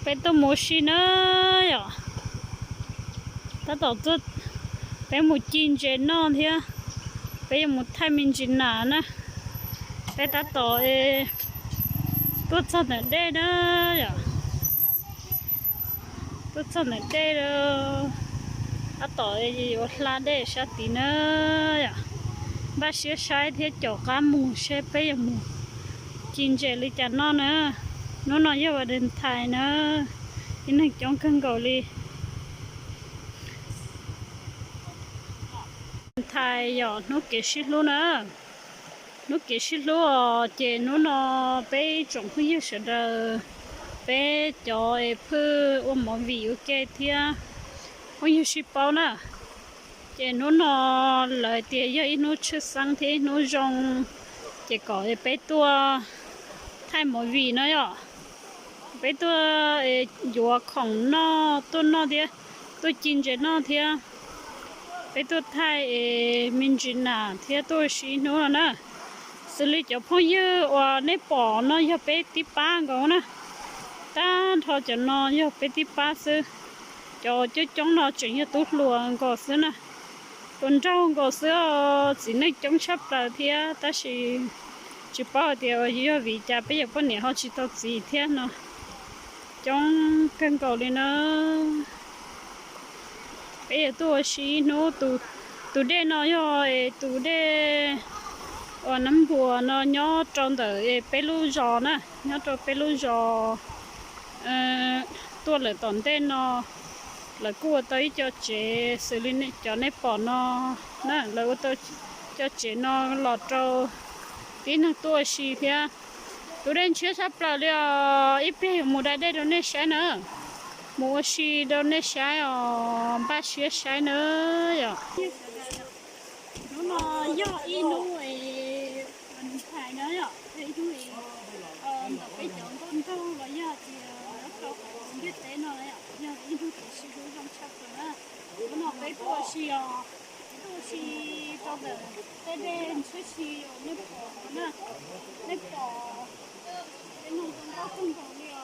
Peb tuaj mus ua si na yom. Tab tom tuaj, peb mus ci ntses noj thiab peb yuav mus thaij me ntsis nas na. Peb tab tom tuaj txog ntawm dej na yom. Tuaj txog ntawm dej, tab tom yuav hla dej sab tid na yom. Npaj siab saib thiab caum qab mus seb peb yuav mus ci ntses li cas noj na. Hnub no yog Valentine na, tib neeg coob kawg nkaus li. Valentine yog hnub kev sib hlub na. Hnub kev sib hlub os, ces hnub no peb tsoom phooj ywg sawv daws, peb cov es phwj ua movie ua ke thiab phooj ywg sib paub na. Ces hnub no lawv tias yog ib hnub tshwj xeeb thiab ib hnub zoo, ces kom peb tuaj thaij movie no yom. Peb tuaj yuav khoom noj tuaj noj thiab, tuaj ci ntses noj thiab, peb tuaj thaij es me ntsis nas thiab tuaj ua si ib hnub no na. Xws li cov phooj ywg uas nej pom no yog peb tib pab nkaus na. Tag nrho cov no yog peb tib pab xwb. Cov coob coob no tseem yog tub hluas nkaus xwb na. Hluas nraug nkaus xwb os, txiv neej coob tshaj plaws thiab, tab sis tsis paub hais tias yog vim cas peb cov poj niam ho tsis tau txiv thiab no. Coob kawg nkaus li na. Peb yuav tuaj ua si ib hnub. Tus dej no yog tus dej uas Nab Npuas no nyob rau ntawm peb lub zos na, nyob rau peb lub zos. Tuaj lawm tom ntej no lawv kuj ua tau ib co tsev xws li cov nej pom no na, lawv ua tau co tsev no los rau tib neeg tuaj ua si thiab. Tus dej ntshiab tshaj plaws li os, ib pliag yuav mus da dej rau nej saib na. Mus ua si rau nej saib os, npaj siab saib na yom. Hnub no yog ib hnub Valentine na yom, yog ib hnub ntawm peb cov nkauj nraug los yog tias nyob rau hauv ntiaj teb no yom, yog ib hnub kev sib hlub zoo tshaj plaws na. Hnub no peb tuaj ua si os, peb tuaj ua si rau ntawm tej dej ntshiab si uas nej pom na, nej pom, peb noj zoo nkauj kawg nkaus li os.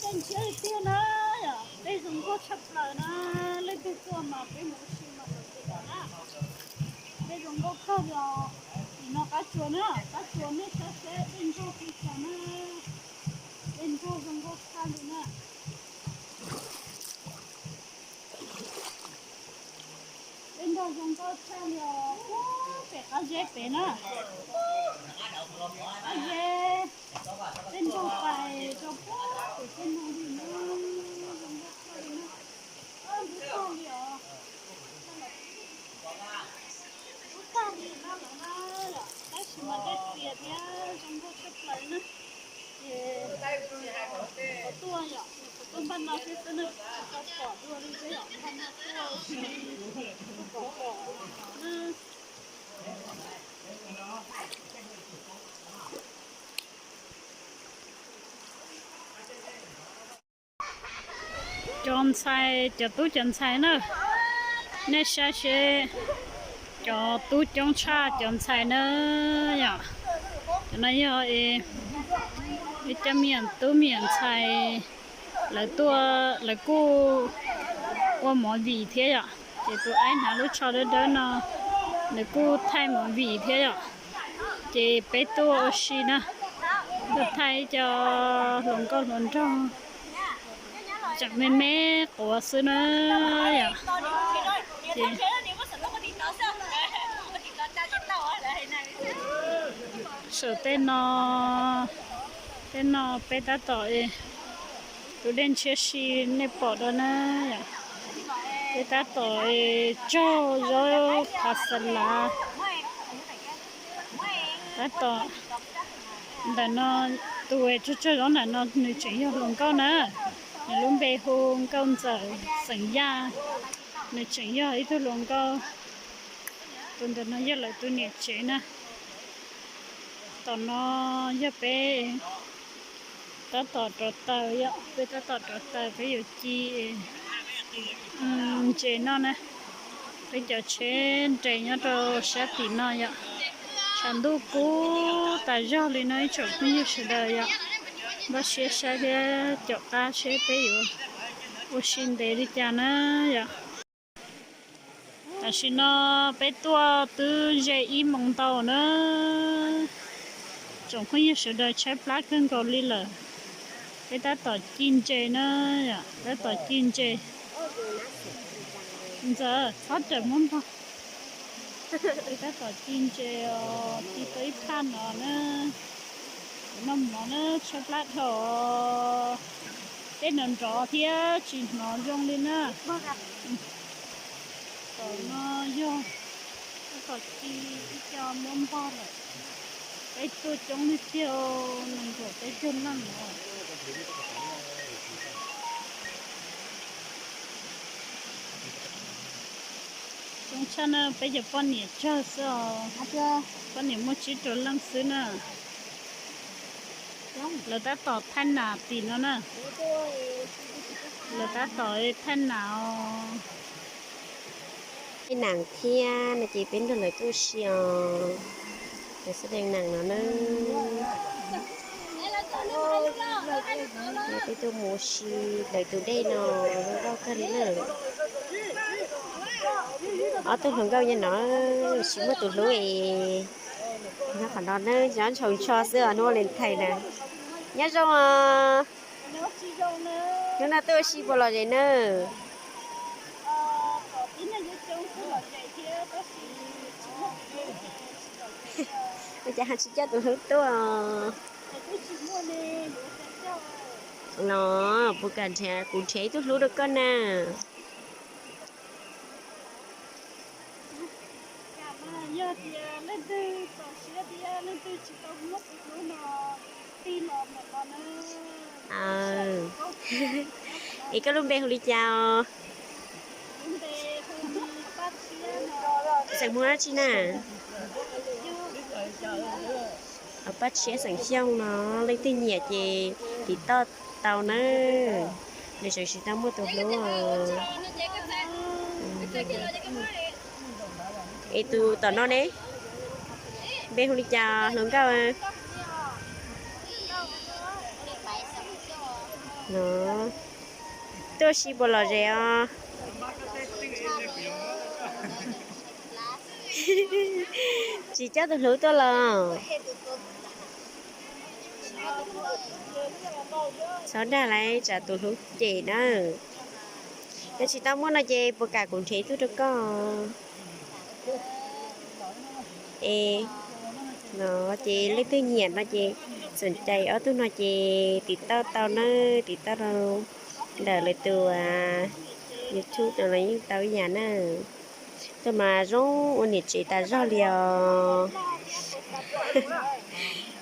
Dej ntshiab tiag na, dej zoo nkauj tshaj plaws na, leej twg tuaj mas peb mus ua si mas tau ces na. Dej zoo nkauj kawg li os. Tim no qab tsuas na, qab tsuas nej saib seb dej nrog pes tsawg na. Dej nrog zoo nkauj tshaj li na. Dej nrog zoo nkauj tshaj li os, pem qab zeb pem na. Qab zeb, dej nrog pais rau pem tej no li na, zoo nkauj tshaj li na. Ntub tag li os. Ntub tag li no lawm na yom, tab sis mas dej txias thiab zoo nkauj tshaj plaws na. Ces kuv tuaj yom, kuv tuaj npaj no thiab xwb na, tsis tau pom dua li thiab yom, npaj no tuaj tsis pom pom na. Cov ntxhais, cov tub cov ntxhais na, nej saib seb, cov tub coob tshaj cov ntxhais na yom. Cov no yog ib co me nyuam tub me nyuam ntxhais, lawv tuaj, lawv kuj ua movie thiab yom. Ces tus aib hnav lub tsho dawb dawb no, nws kuj thaij movie thiab yom. Ces peb tuaj ua si na, tuaj thaij ib co hluas nkauj hluas nraug tseem me me quav xwb na yom. Ces saum tej no, tej no peb tab tom, tus dej ntshiab si nej pom dua na yom. Peb tab tom tsaug zaub phav xa lav. Tab tom, ntawm no, tus tsaug tsaug zaub ntawm no nws tseem yog hluas nkauj na. Nws lub npe hu Nkauj Ntxawm xeem Yaj. Nws tseem yog ib tug hluas nkauj. Tus ntawm no yog lawv tus niam tsev na. Tom no yog peb Tab tom rauv taws yom, peb tab tom rauv taws, peb yuav ci ntses noj na. Peb cov tsheb nres nyob rau sab tim no yom. Tshav ntuj kub tas zog li no ib tsoom phooj ywg sawv daws yom. Npaj siab saib thiab caum qab seb peb yuav ua si ntev li cas na yom. Tam sim no peb tuaj twb ze ib moos ntau na. Tsoom phooj ywg sawv daws tshaib plab kawg nkaus li lawm. Peb tab tom ci ntses na, tab tom ci ntses. Ntxawm, txhob rawm muab npog. Peb tab tom ci ntses os, ci tau ib phaj no na. Noj mov na, tshaib plab dhau. Tej nrov nrov thiab tsis hnov zoo li na. Tom no yog tab tom ci ib co muab npog lawm. Peb tuaj coob tiag tiag, nees nkaum peb caug leej os. Coob tshaj na, peb cov poj niam tsawg xwb os. Poj niam muaj tsib rau leej xwb na. Lawv tab tom thaij nas tim no na. Lawv tab tom thaij nas os. Tej nas thiab no ces peb nrog lawv tuaj ua si os. Lawv xab dees nas no na. Peb tuaj mus ua si ntawm tus dej no, zoo nkauj kawg li na. Ob tug hluas nkauj nyob no, tsis muaj tus hlub es nyob qhov no na, nyob ntshaus ntsho xwb os, hnub Valentine na. Nyob zoo os. Hnub no tuaj ua si puas lom zem na? Ua cas ho tsis coj tus hlub tuaj? No, puas kam nrhiav, kuv nrhiav ib tug hlub rau koj na. Es koj lub npe hu li cas os? Xeem Hmoob dab tsi na? Paj Tshiab xeem Xyooj no, leej twg nyiam ces tim toj tau na. Nws tseem tsis tau muaj tus hlub os. Es tus tom no ne, npe hu li cas hluas nkauj? No, tuaj ua si puas lom zem os? Tsis coj tus hlub tuaj los? Txhob dag lawm, tsam tus hlub cem na. Yog tsis tau muaj no ces puas kam kuv nrhiav ib tug rau koj? Es no ces leej twg nyiam no ces xom cai ob tug no ces tim toj tau na, tim toj rau ntawm lawv tus YouTube no los yeej tau ib yam na. Tuaj mas zoo ua niam tsev tas zog li os.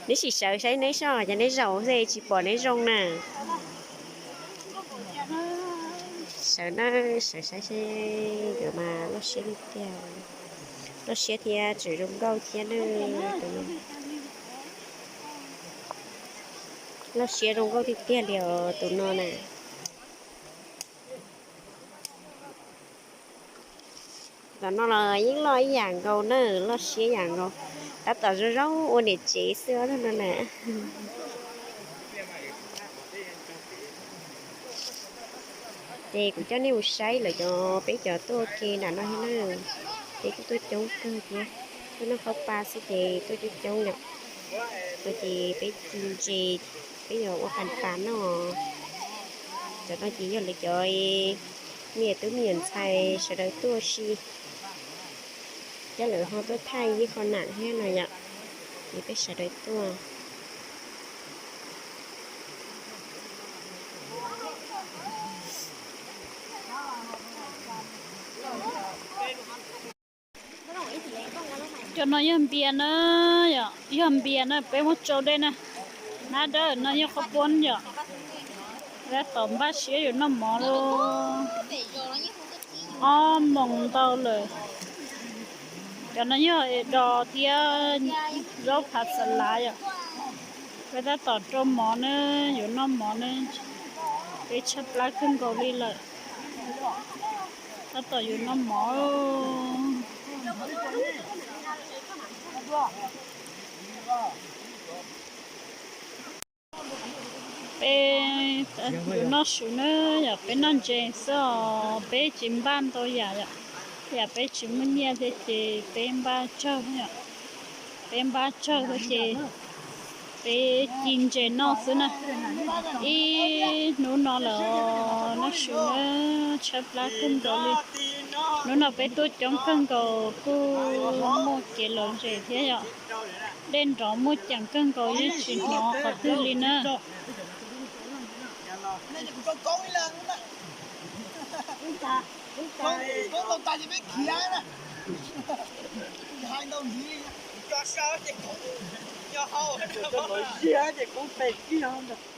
Neb sim sawv saib neb soj, cov neb zaum xwb tsis pom neb zoo na. Sawv na, sawv saib seb, yuav mas loj siab tiag tiag. Loj siab thiab tseem zoo nkauj thiab na. Loj siab zoo nkauj tiag tiag li os tus no na. Tom no los yeej loj ib yam nkaus na, loj siab yam nkaus. Tab tom zoo zoo ua niam tsev xwb no na. Ces kuv coj nej mus saib lawv cov, peb cov tuaj ua ke nram no thiab na. Peb kuj tuaj coob kawg thiab, tuaj noj qhaub pab xwb ces tuaj coob coob yom. No ces peb ci ntses, peb yuav ua qas pas noj. Cov no ces yog lawv cov me nyuam tub me nyuam ntxhais sawv daws tuaj ua si, thiab lawv ho tuaj thaij ib qho nam thiab no yom. Ces peb sawv daws tuaj. Cov no yog npias na, yog npias na, peb muab tsau dej na. Nab dawb no yog qhaub poob yom. Tab tom npaj siab yuav noj mov lauj. Ob moos ntau lawm. Cov no yog es dos thiab zaub phav xas lav yom. Peb tab tom rau mov na, yuav noj mov na. Peb tshaib plab kawg nkaus li lawm, tab tom yuav noj mov. Peb yuav noj su na, yog peb noj ntses xwb os, peb tsis npaj ntau yam yom, yam peb tsis muaj nyiaj thiab ces peb npaj tsawg, peb npaj tsawg thiab ces peb ci ntses noj xwb na. Ib hnub no lawm, noj su na, tshaib plab kawg nkaus li. Hnub no peb tuaj coob kawg nkaus, kuj muaj kev lom zem thiab yom. Dej nrov muaj ceem kawg nkaus, yeej tsis hnov qhov twg li na. Ces kuv pem kiag ntag.